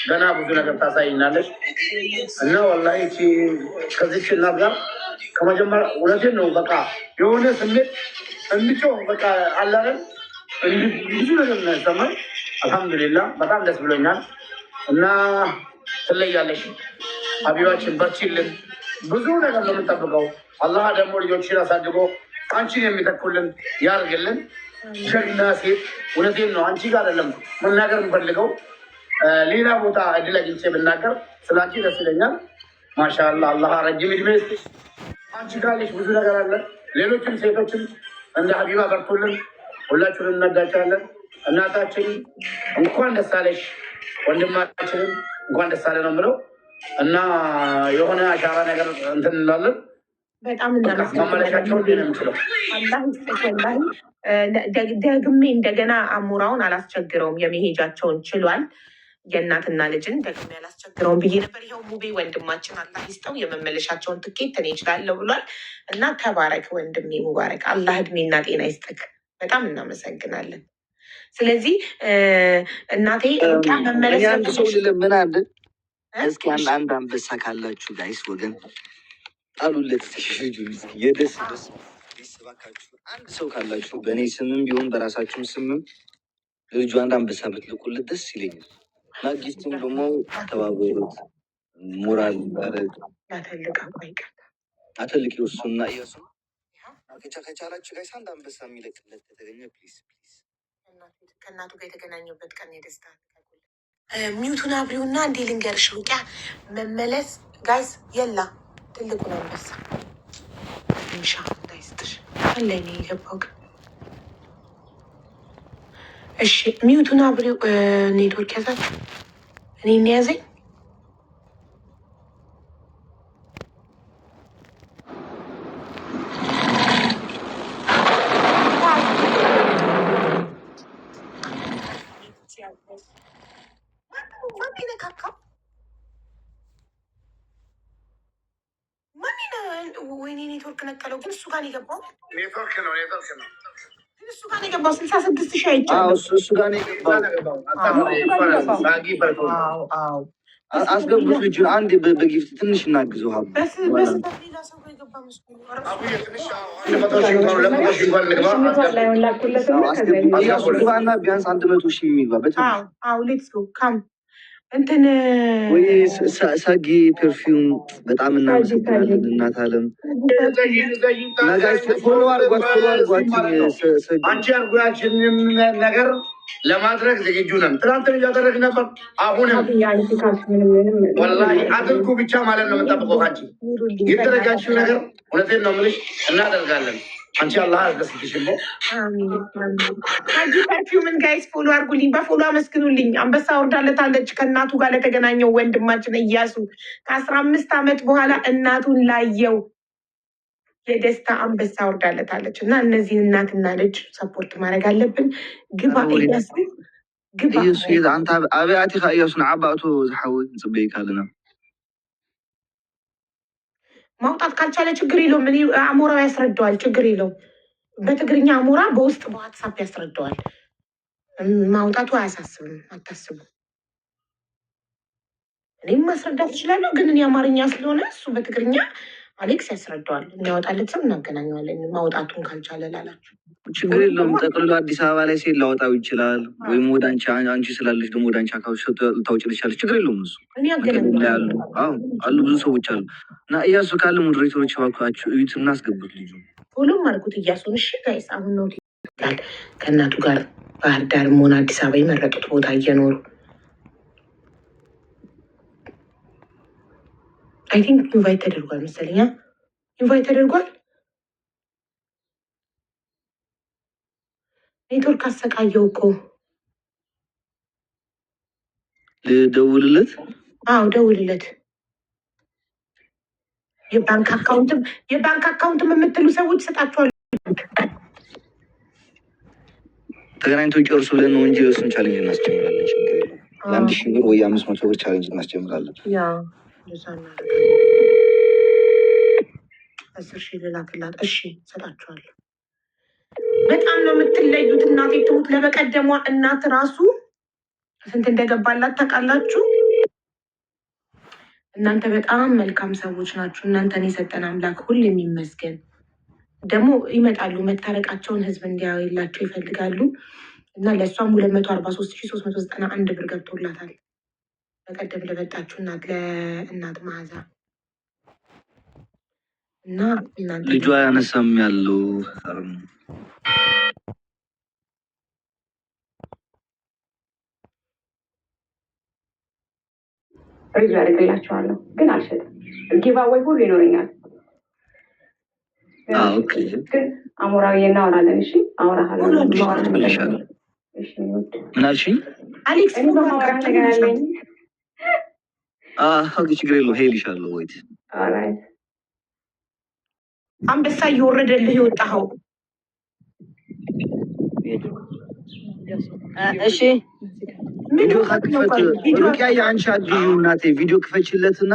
ገና ብዙ ነገር ታሳይናለሽ። እና ወላሂ ይቺ ከዚች እናት ጋር ከመጀመሪያ እውነቴን ነው፣ በቃ የሆነ ስሜት እንጮህ በቃ አላለን ብዙ ነገር ነው ያሰማኝ። አልሐምዱሊላህ፣ በጣም ደስ ብሎኛል። እና ትለያለሽ ሀቢባችን፣ በርቺልን። ብዙ ነገር ነው የምንጠብቀው። አላህ ደግሞ ልጆችን አሳድጎ አንቺን የሚተኩልን ያርግልን። ጀግና ሴት፣ እውነቴን ነው። አንቺ ጋር አይደለም መናገር የምፈልገው፣ ሌላ ቦታ እድል አግኝቼ ብናገር ስለ አንቺ ደስ ይለኛል። ማሻአላህ፣ አላህ ረጅም እድሜ ይስጥሽ። አንቺ ካለሽ ብዙ ነገር አለ። ሌሎችም ሴቶችም እንደ ሀቢባ በርቱልን። ሁላችሁንም እንወዳችኋለን። እናታችን እንኳን ደስ አለሽ፣ ወንድማችንም እንኳን ደስ አለ ነው የምለው። እና የሆነ አሻራ ነገር እንትን እንላለን። በጣም በቃ መመለሻቸውን እናመሰግናለን። ነው የምችለው። አላህ ይስጥህ። ወላሂ ደግሜ እንደገና አሙራውን አላስቸግረውም። የመሄጃቸውን ችሏል። የእናትና ልጅን ደግሜ ያላስቸግረውን ብዬ ነበር። ይኸው ሙቤ ወንድማችን አላህ ይስጠው የመመለሻቸውን ትኬት እኔ እችላለሁ ብሏል እና ተባረክ ወንድሜ ሙባረክ፣ አላህ እድሜና ጤና ይስጥክ። በጣም እናመሰግናለን። ስለዚህ እናቴ ሩቅያ መመለስ እኔ አንድ ሰው ከፈለግሽ ልለምን አንድ እ? እስኪ አንድ አንድ አንበሳ ካላችሁ guys ወገን ጣሉለት እስኪ ልጁን እስኪ የደስ ደስ ደስ እባካችሁ አንድ ሰው ካላችሁ በእኔ ስምም ቢሆን በራሳችሁም ስምም ለልጁ አንድ አንበሳ ብትልኩለት ደስ ይለኛል። እና gift ም ደግሞ ተባበሩት። ሞራል ያረግ ላተልቃ ቆይ ቀን አተልቂ እሱና እያሱ ከቻላችሁ guys አንድ አንበሳ የሚለቅለት ከተገኘ please please። ከእናቱ ጋር የተገናኘበት ቀን የደስታ mute ኡን አብሪውና እንዴ ልንገርሽ፣ ሩቅያ መመለስ guys የላ ትልቁን አንበሳ ኢንሻ እንዳይስጥሽ አለ እኔ የገባው ግን እሺ፣ mute ኡን አብሪው። ኔትወርክ ያዛት እኔ ያዘኝ። ማን ነካካው? ማን ወይኔ ኔትወርክ ነቀለው። ግን እሱ ጋር ነው የገባው። ኔትወርክ ነው፣ ኔትወርክ ነው። ግን እሱ ጋር ነው የገባው። 66,000 አዎ አይቻለሁ። እሱ ጋር ነው የገባው። ሳጊ perfume አዎ አዎ። አስገቡት ልጁን አንድ በ gift ትንሽ እናግዘው። ሀቡ በስህተት ሌላ ሰው ጋር የገባ መስሎኝ ነው። ኧረ እሱ አቡዬ ትንሽ 100,000 እንኳን 200,000 እንኳን እንግባ። አዎ፣ አስገቡት። እያሱ ግባና ቢያንስ 100,000 የሚግባ በትንሹ አዎ አዎ። Let's go come እንትን ወይ ሳጊ perfume በጣም እናመሰግናለን። እናት አለም እና guys follow አድርጓት፣ follow አድርጓት። ሰጊ አንቺ አድርጎ ያልሽንን ነገር ለማድረግ ዝግጁ ነን። ትናንትም እያደረግን ነበር። አሁንም ወላሂ አድርጉ ብቻ ማለት ነው የምንጠብቀው ከአንቺ ኑሩልኝ ይደረጋችው ነገር እውነቴን ነው የምልሽ፣ እናደርጋለን። አንቺ አላህ አስደስትሽ እኮ። አሚን አሚን። ሳጊ perfume ን guys follow አድርጉልኝ፣ በ follow አመስግኑልኝ። አንበሳ ወርዳለታለች ከእናቱ ጋር ለተገናኘው ወንድማችን እያሱ ከ15 ዓመት በኋላ እናቱን ላየው የደስታ አንበሳ ወርዳለታለች እና እነዚህን እናትና ልጅ support ማድረግ አለብን። ግባ እያሱ ግባ። እየሱ አንተ ኣበይ ኣቲኻ እያሱ ንዓባእቶ ዝሓወይ ንፅበይካ ኣለና። ማውጣት ካልቻለ ችግር የለውም። እኔ አሞራው ያስረዳዋል። ችግር የለውም። በትግርኛ አሞራ በውስጥ በ WhatsApp ያስረዳዋል። ማውጣቱ አያሳስብም። አታስቡ። እኔም ማስረዳት እችላለሁ፣ ግን እኔ አማርኛ ስለሆነ እሱ በትግርኛ አሌክስ ያስረዳዋል። የሚያወጣለት ሰው እናገናኘዋለን። ማውጣቱን ካልቻለ ላላችሁ ችግር የለውም። ጠቅልሎ አዲስ አበባ ላይ ሴት ላወጣው ይችላል። ወይም ወደ አንቺ አንቺ ስላለች ደግሞ ወደ አንቺ አካባቢ ልታወጪ ትችላለች። ችግር የለውም። እሱ እኔ መቀሌ ላይ አሉ። አገናኘዋለሁ። አዎ አሉ፣ ብዙ ሰዎች አሉ። እና እያሱ ካለ moderator ኦች እባካችሁ እዩት እና አስገቡት ልጁ። Follow ም አድርጉት እያሱን። እሺ guys፣ አሁን ነው ይላል ከእናቱ ጋር ባህር ዳርም ሆነ አዲስ አበባ የመረጡት ቦታ እየኖሩ I think invite ተደርጓል መሰለኛ። Invite ተደርጓል። ኔትወርክ አሰቃየው እኮ። ልደውልለት። አዎ ደውልለት። የባንክ account ም የባንክ account ም የምትሉ ሰዎች ይሰጣችኋል። ተገናኝቶ ይጨርሱ ብለን ነው እንጂ እሱን challenge እናስጀምራለን። ችግር የለውም። የ1,000 ብር ወይ የ500 ብር challenge እናስጀምራለን። Yeah እንደዛ እናደርጋለን። 10,000 ልላክላት። እሺ እሰጣችኋለሁ። በጣም ነው የምትለዩት። እናቴ ትሙት ለበቀደሟ እናት ራሱ ስንት እንደገባላት ታውቃላችሁ? እናንተ በጣም መልካም ሰዎች ናችሁ። እናንተን የሰጠን አምላክ ሁሌም ይመስገን። ደግሞ ይመጣሉ፣ መታረቃቸውን ህዝብ እንዲያይላቸው ይፈልጋሉ። እና ለእሷም 243,391 ብር ገብቶላታል። በቀደም ለመጣችሁ እናት ለእናት መዓዛ እና እናንተ ልጇ አያነሳም ያለው። Review አድርግላቸዋለሁ፣ ግን አልሸጥም። Giveaway ሁሉ ይኖረኛል፣ ግን አልሸጥም። ግን አሞራዊ እናወራለን። እሺ አወራሃለሁ። ማወራህ ነገር እልሻለሁ። እሺ ውድ ምን አልሽኝ? አሌክስ እኔ በማወራህ ነገር አለኝ። Okay፣ ችግር የለውም። ሄልሻለሁ። Wait Alright. አንበሳ እየወረደልህ የወጣኸው እሺ። ምን ቪዲዮ ሆናችሁ ነው? ክፈት። ቆይ ቪዲዮ ሩቅያ የአንቺ አግዢው እናቴ፣ ቪዲዮ ክፈችለትና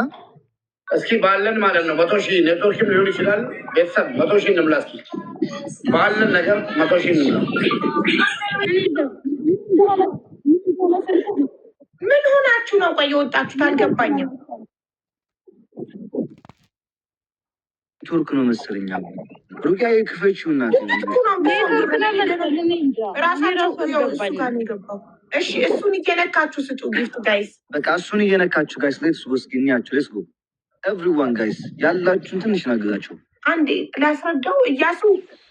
እስኪ ባለን ማለት ነው 100,000 ኔትወርክም ሊሆን ይችላል። ቤተሰብ 100,000 እንምላ እስኪ፣ ባለን ነገር 100,000 እንምላ። ምን ሆናችሁ ነው? ቆይ የወጣችሁት አልገባኝም። ኔትወርክ ነው መሰለኝ። ሩቅያ ክፈችው እናቴ። እኮ ነው ኔትወርክ ነው መሰለኝ። እኔ እንጃ፣ እኔ ራሳቸው ራሱ ያው እሱ አልገባኝም። ጋር ነው የገባው። እሺ እሱን እየነካችሁ ስጡ gift guys። በቃ እሱን እየነካችሁ guys፣ let's go። እስኪ እንያቸው። Let's go everyone guys፣ ያላችሁን ትንሽ ናግዛቸው። አንዴ ላስረዳው። እያሱ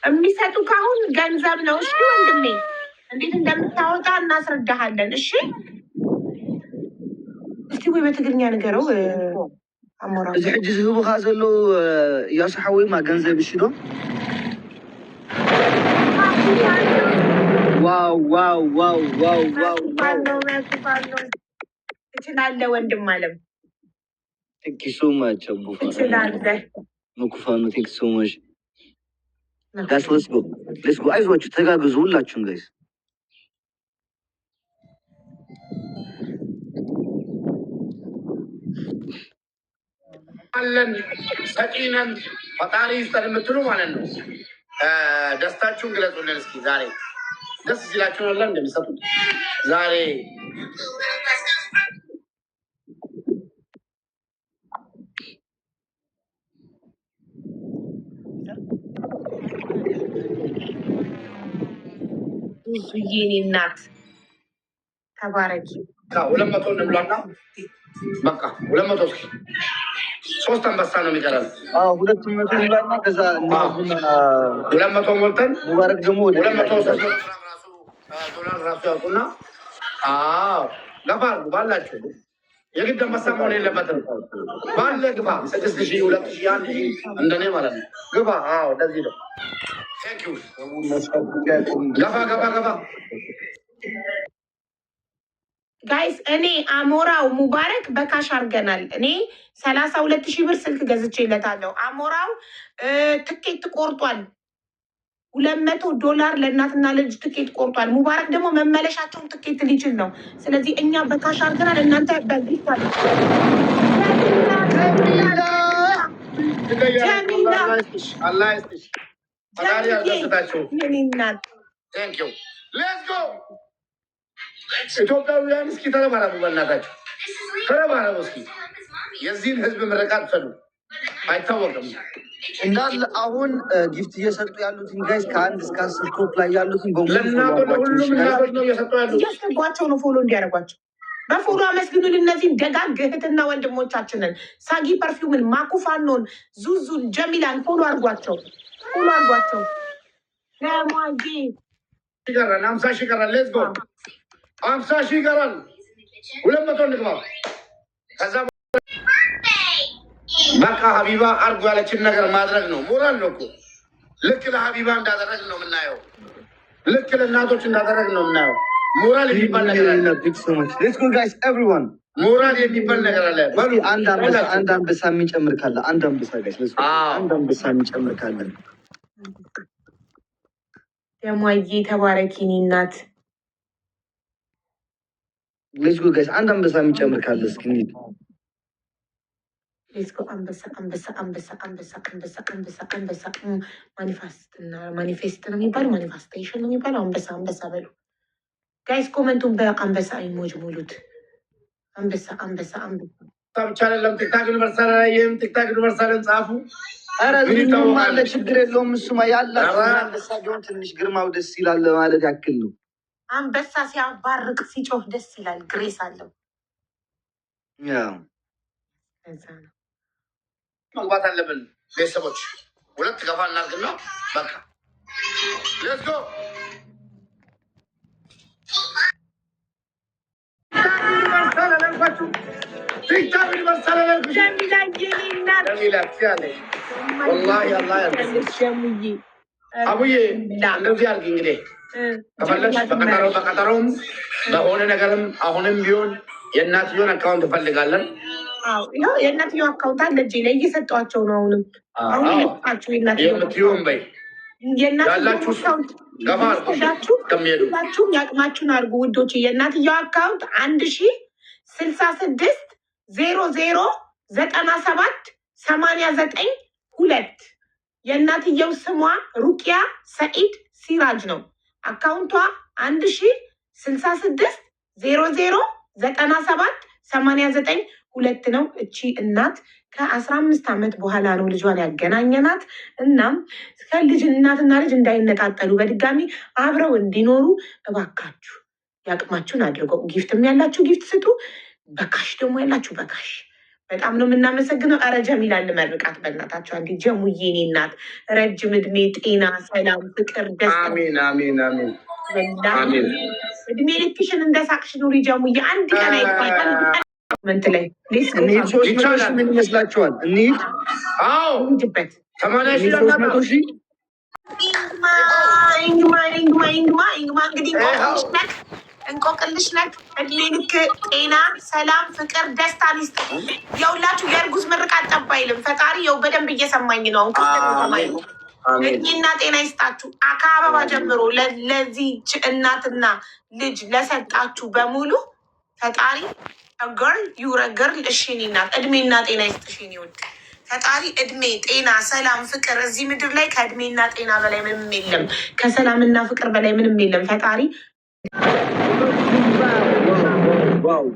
የሚሰጡ ካሁን ገንዘብ ነው። እሺ ወንድሜ እንዴት እንደምታወጣ እናስረዳሃለን። እሺ እስቲ ወይ በትግርኛ ንገረው አሞራ። እዚ ሕጂ ዝህቡካ ዘለው እያሱ ሓወይማ ገንዘብ እሺ ዶ? Wow wow wow wow wow wow! ነው ነው፣ ትችላለህ ወንድም አለም። Thank you so much አቡ። ትችላለህ። መኩፋኑ thank so much guys። Let's go, let's go። አይዟችሁ ተጋግዙ ሁላችሁም guys። አለን ሰጪነን ፈጣሪ ይስጠን የምትሉ ማለት ነው። ደስታችሁን ግለጹልን እስኪ። ዛሬ ደስ ሲላችሁ አለ እንደሚሰጡት ዛሬ። ብዙዬ የኔ እናት ተባረኪ። 200 እንብላና በቃ 200 እስኪ፣ ሶስት አንበሳ ነው የሚቀረን። 200 እንብላና ከዛ 200 ሞልተን ሙባረክ ደግሞ ወደ 200 300 ራሱ ዶላር ራሱ ያውጡና፣ አዎ ገፋ አድርጉ ባላችሁ። የግድ አንበሳ መሆን የለበትም። ባለ ግፋ፣ 6,000፣ 2,000፣ 1,000 እንደኔ ማለት ነው። ግፋ። አዎ እንደዚህ ነው። Thank you። ገፋ ገፋ ገፋ። Guys እኔ አሞራው ሙባረክ በ cash አድርገናል። እኔ 32,000 ብር ስልክ ገዝቼለታለሁ። አሞራው ትኬት ቆርጧል። $200 ለእናትና ልጅ ትኬት ቆርጧል። ሙባረክ ደግሞ መመለሻቸውን ትኬት ሊችል ነው። ስለዚህ እኛ በ cash አድርገናል። እናንተ በ gift አድርጉ። ጀሚላ። አላህ ይስጥሽ። ፈጣሪ ያስደስታችሁ። የኔ እናት። Thank you, let's go። ኢትዮጵያውያን እስኪ ተረባረቡ፣ በእናታችሁ ተረባረቡ። እስኪ የዚህን ህዝብ ምርቃት ውሰዱ። አይታወቅም። እንዳለ አሁን gift እየሰጡ ያሉትን guys ከ1 እስከ 10 top ላይ ያሉትን በሙሉ ለእናቶች ለሁሉም እናቶች ነው እየሰጡ ያሉት። እያስገቧቸው ነው follow እንዲያደርጓቸው። በ follow አመስግኑን እነዚህን ደጋግ እህትና ወንድሞቻችንን፣ ሳጊ ፐርፊውምን፣ ማኩፋኖን፣ ዙዙን፣ ጀሚላን follow አድርጓቸው፣ follow አድርጓቸው። ለማጌ ይቀራል፣ 50,000 ይቀራል። Let's go፣ 50,000 ይቀራል። 200 እንግባ። ከዛ በቃ ሀቢባ አርጎ ያለችን ነገር ማድረግ ነው። ሞራል ነው እኮ። ልክ ለሀቢባ እንዳደረግ ነው የምናየው። ልክ ለእናቶች እንዳደረግ ነው የምናየው። ሞራል የሚባል ነገር አለ። Let's go guys, everyone። ሞራል የሚባል ነገር አለ። በሉ። አንድ አንበሳ፣ አንድ አንበሳ የሚጨምር ካለ አንድ አንበሳ guys፣ let's go። አንድ አንበሳ የሚጨምር ካለ። ደሟዬ ተባረኪ የኔ እናት። Let's go guys፣ አንድ አንበሳ የሚጨምር ካለ እስኪ እንሂድ። Let's go። አንበሳ አንበሳ አንበሳ አንበሳ አንበሳ አንበሳ አንበሳ። Manifest እና manifest ነው የሚባለው፣ manifestation ነው የሚባለው። አንበሳ አንበሳ በሉ guys፣ comment ኡን በአንበሳ emoji ሙሉት። አንበሳ አንበሳ አንበሳ። ብቻ አይደለም፣ TikTok Universal ላይ ይህም TikTok Universal ን ጻፉ። ኧረ ምን ዝም ይታወቃል? አለ ችግር የለውም። እሱማ ያላችሁ ኧረ አንበሳ ቢሆን ትንሽ ግርማው ደስ ይላል ማለት ያክል ነው። አንበሳ ሲያባርቅ ሲጮህ ደስ ይላል። Grace አለው። ከዛ ነው። መግባት አለብን። ቤተሰቦች ሁለት ገፋ እናድርግና በቃ let's go። Universal አላልኳችሁ? TikTok Universal አላልኩሽም? ጀሚላ የኔ እናት። ጀሚላ ትያለሽ። ወላሂ አላህ ያድርስሽ። ጀሙዬ። አቡዬ እንደዚህ አድርጊ እንግዲህ ከፈለግሽ በቀጠሮ በቀጠሮም በሆነ ነገርም አሁንም ቢሆን የእናትየውን account እንፈልጋለን። አዎ ይኸው የእናትየው account አለ እጄ ላይ፣ እየሰጧቸው ነው። አሁንም አሁን እየሰጣቸው የእናትየው የምትይውን በይ። የእናትየው ያላችሁ account ገፋ አድርጉ እሺ፣ ሁላችሁ እስከሚሄዱ። ሁላችሁም ያቅማችሁን አድርጉ ውዶች። የእናትየው account 10660097892። የእናትየው ስሟ ሩቅያ ሰኢድ ሲራጅ ነው። Account ቷ 10660097892 ነው። እቺ እናት ከ15 ዓመት በኋላ ነው ልጇን ያገናኘናት። እናም ከልጅ እናትና ልጅ እንዳይነጣጠሉ፣ በድጋሚ አብረው እንዲኖሩ እባካችሁ ያቅማችሁን አድርገው። Gift ም ያላችሁ gift ስጡ፣ በ cash ደግሞ ያላችሁ በ cash። በጣም ነው የምናመሰግነው። ኧረ ጀሚላ ልመርቃት በእናታቸው አንዴ። ጀሙዬ የኔ እናት ረጅም እድሜ፣ ጤና፣ ሰላም፣ ፍቅር፣ ደስታ። አሜን፣ አሜን፣ አሜን። ወላሂ አሜን። እድሜ ልክሽን እንደሳቅሽ ኑሪ ጀሙዬ። አንድ ቀን አይባል comment ላይ let's go። እንሂድ። 300,000 ይቻላል። ምን ይመስላችኋል? እንሂድ። አዎ። እንሂድበት። 80,000 እንሂድ። 300 ላናጣ ሺህ። ኢንግማ፣ ኢንግማ፣ ኢንግማ፣ ኢንግማ፣ ኢንግማ፣ እንግዲህ እንቆቅልሽ ነክ እንቆቅልሽ ነክ። እድሜ ልክ ጤና፣ ሰላም፣ ፍቅር፣ ደስታ ይስጥ። የሁላችሁ የእርጉዝ ምርቃት ጠብ አይልም። ፈጣሪ የው በደንብ እየሰማኝ ነው። አሁን ክፍት ነው ሰማይ። አሜን፣ አሜን። እድሜና ጤና ይስጣችሁ። ከአበባ ጀምሮ ለዚች እናትና ልጅ ለሰጣችሁ በሙሉ ፈጣሪ girl, you're a girl። እሺ የእኔ እናት እድሜና ጤና ይስጥሽ የእኔ ውድ። ፈጣሪ እድሜ፣ ጤና፣ ሰላም፣ ፍቅር። እዚህ ምድር ላይ ከእድሜና ጤና በላይ ምንም የለም። ከሰላምና ፍቅር በላይ ምንም የለም። ፈጣሪ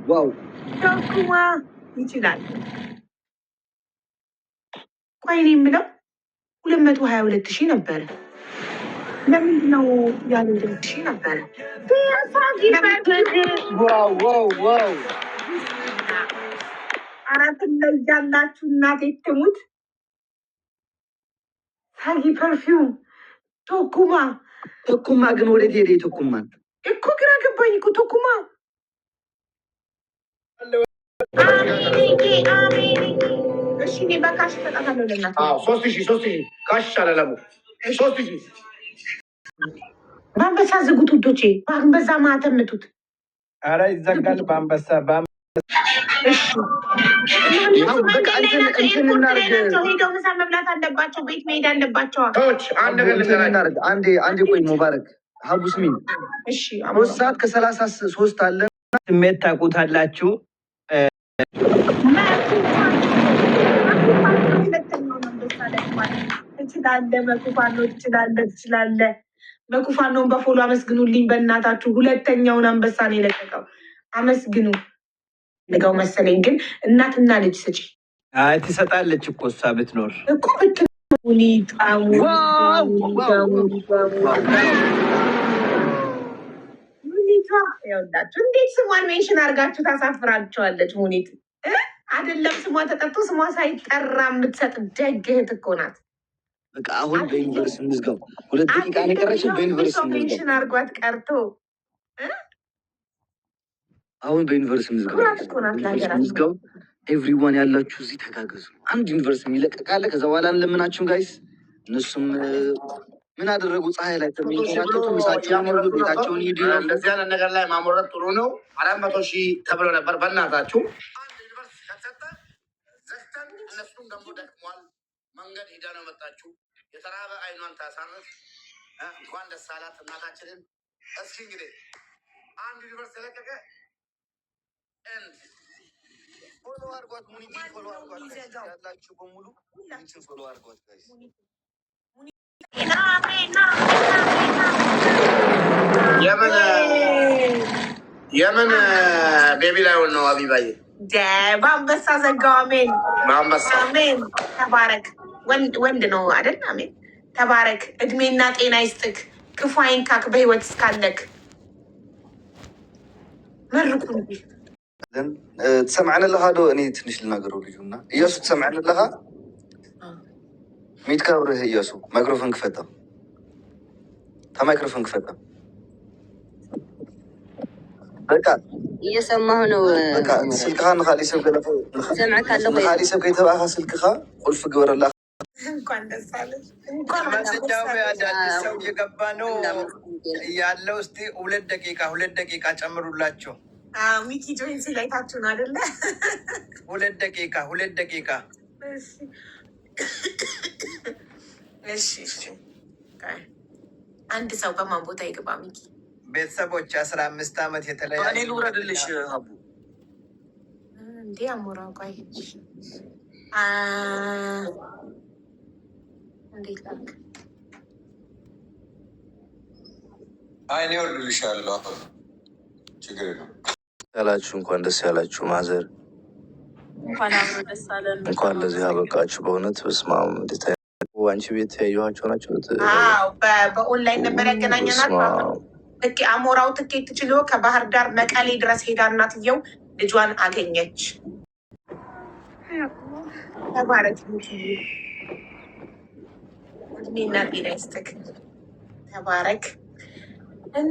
Wow! ቶኩማ ይችላል። ቆይ እኔ የምለው 222,000 ነበረ። ለምንድን ነው ያለ ሺህ ነበረ? Wow! አራት ያላችሁ እናቴ ትሙት። ሳጊ perfume ቶኩማ። ቶኩማ ግን ወዴት ሄደ? ቶኩማን እኮ ግራ ገባኝ እኮ ቶኩማ። አሜን አሜን። እሺ እኔ በ cash እሰጣታለሁ ለእናት። አዎ፣ 3000፣ 3000 cash ይሻላል። አቡ፣ 3000። በአንበሳ ዝጉት ውዶቼ፣ በአንበሳ ማተም ምቱት። አረ ይዘጋል በአንበሳ። እሺ እና እነሱ በቃ መንገድ ላይ እንትን ናቸው፣ እንትን ኤርፖርት ላይ እናድርግ። ናቸው። ሄደው ምሳ መብላት አለባቸው፣ ቤት መሄድ አለባቸው። ሰዎች አንድ ነገር እንትን ልንገራችሁ። እናድርግ። አንዴ አንዴ ቆይ ሙባረክ ሀቡስሚን። እሺ። 3 ሰዓት ከ33 አለ። ስሜት ታውቁታላችሁ። ሁለተኛውን አንበሳ ለቋል። ትችላለህ መኩፋኖ፣ ትችላለህ፣ ትችላለህ። መኩፋኖን በ follow አመስግኑልኝ በእናታችሁ። ሁለተኛውን አንበሳ ነው የለቀቀው። አመስግኑ። ልጋው መሰለኝ ግን እናትና ልጅ ስጪ። አይ ትሰጣለች እኮ እሷ ብትኖር። እኮ ብትሙኒ ጣሙ። Wow! ሙኒቷ ይኸውላችሁ እንዴት ስሟን mention አድርጋችሁ ታሳፍራቸዋለች። ሙኒት እ አይደለም ስሟ ተጠርቶ ስሟ ሳይጠራ የምትሰጥ ደግ እህት እኮ ናት። በቃ አሁን በ universe እንዝጋው። 2 ደቂቃ ነው የቀረችን። በ universe ሰው እንዝጋው። Mention አድርጓት ቀርቶ እ አሁን በ universe እንዝጋው። ኩራት እኮ ናት በ universe ለሀገራችን። እንዝጋው። Everyone ያላችሁ እዚህ ተጋገዙ። አንድ universe የሚለቀቅ አለ። ከዛ በኋላ እንለምናችሁም guys። እነሱም ምን አደረጉ? ፀሐይ ላይ 100,000 ብሎ ከሚንከራተቱ ምሳቸውን ይብሉ፣ እያሞረዱ ነበር። ቤታቸውን ይሂዱ ይረፉ። እንደዚህ አይነት ነገር ላይ ማሞረድ ጥሩ ነው። 400,000 ተብሎ ነበር። በእናታችሁ አንድ universe ከተሰጠ ዘግተን፣ እነሱም ደግሞ ደክሟል። መንገድ ሂዳ ነው መጣችሁ። የተራበ አይኗን ታሳርፍ። እንኳን ደስ አላት እናታችንን። እስኪ እንግዲህ አንድ universe ተለቀቀ and Follow አድርጓት፣ ሙኒትን ማን follow ነው አድርጓት guys። የሚዘጋው? ያላችሁ በሙሉ ሙኒትን follow አድርጓት guys። አሜን አሜን። የምን የምን baby lion ነው አቢባዬ? በአንበሳ ዘጋው። አሜን። በአንበሳ። አሜን። ተባረክ። ወንድ ወንድ ነው አይደል? አሜን። ተባረክ። እድሜና ጤና ይስጥክ። ክፉ አይንካክ በህይወት እስካለክ። መርቁ እንጂ። ትሰምዐኒ ኣለኻ ዶ? እኔ ትንሽ ልናገረው ልጁ እና እያሱ ትሰምዐኒ ኣለኻ? Mute ካብርህ እያሱ፣ ማይክሮፎን ክፈታ፣ እታ ማይክሮፎን ክፈታ። በቃ እየሰማሁ ነው። በቃ ስልክኻ ንካሊእ ሰብ ገለ ሰምዐካ ኣለኹ። ንካሊእ ሰብ ከይተባእኻ ስልክኻ ቁልፊ ግበረላ። እንኳን ደስ አለሽ። እንኳን ደስ ለማንኛውም አለሽ። አዳዲስ ሰው እየገባ ነው ያለው። እስቲ 2 ደቂቃ፣ 2 ደቂቃ ጨምሩላቸው። አዎ፣ ሚኪ join ሲል አይታችሁ ነው አይደለ? 2 ደቂቃ፣ 2 ደቂቃ። እሺ እሺ። አንድ ሰው በማን ቦታ ይግባ? ሚኪ። ቤተሰቦች 15 ዓመት እኔ የተለያዩ ልውረድልሽ ሀቡ። እንዴ አሞራው፣ ቆይ፣ እንዴት ላድርግ? አይ፣ እኔ እወርድልሻለሁ። ችግር የለውም። ያላችሁ እንኳን ደስ ያላችሁ ማዘር፣ እንኳን አብሮ ደስ አለን። እንኳን በጣም ለዚህ አመሰግናለሁ። አበቃችሁ። በእውነት በስመ አብ፣ እንዴት አንቺ ቤት ያየኋቸው ናቸው። አዎ፣ በኦንላይን ነበር ያገናኘናት። በስመ አብ። አሞራው ትኬት ችሎ ከባህር ዳር መቀሌ ድረስ ሄዳ እናትየው ልጇን አገኘች። ተባረክ ሚኪዬ፣ እድሜና ጤና ይስጥክ። ተባረክ።